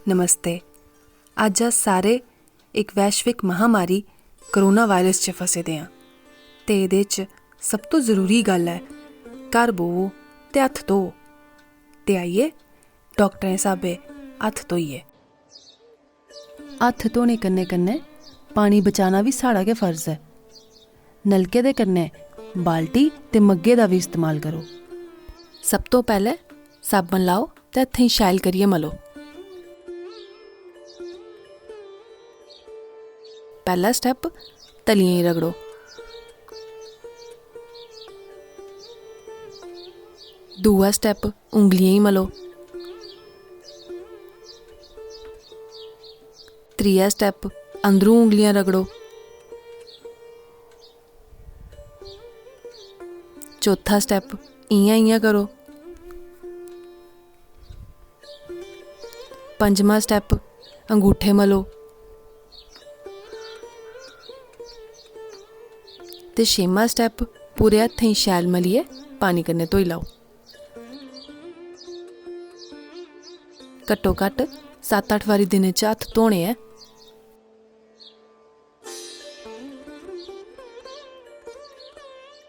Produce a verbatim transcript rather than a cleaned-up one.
नमस्ते। अज्ज अस सारे इक वैश्विक महामारी कोरोना वायरस च फसे दे आं ते एह्दे च सब तों जरूरी गल्ल ऐ, घर ब'वो ते हत्थ धोवो। ते आइए, डाक्टरें स्हाबै हत्थ धोइए। हत्थ धोने कन्नै कन्नै पानी बचाना बी साढ़ा गै फर्ज ऐ। नलके दे कन्नै बाल्टी ते मग्गे दा बी इस्तेमाल करो। सब तों पैह्लें साबन लाओ ते हत्थें गी शैल करियै मलो। पैह्ला स्टैप, तलियें गी रगड़ो। दूआ स्टैप, उंगलियें गी मलो। त्रीया स्टैप, अंदरू उंगलियां रगड़ो। चौथा स्टैप, इ'यां इ'यां करो। पंजमा स्टैप, अंगूठे मलो। ते छेमां स्टैप, पूरे हत्थें गी शैल मलियै पानी कन्नै धोई लैओ। घट्टो घट्ट सत्त अट्ठ बारी दिनै च हत्थ धोने ऐ।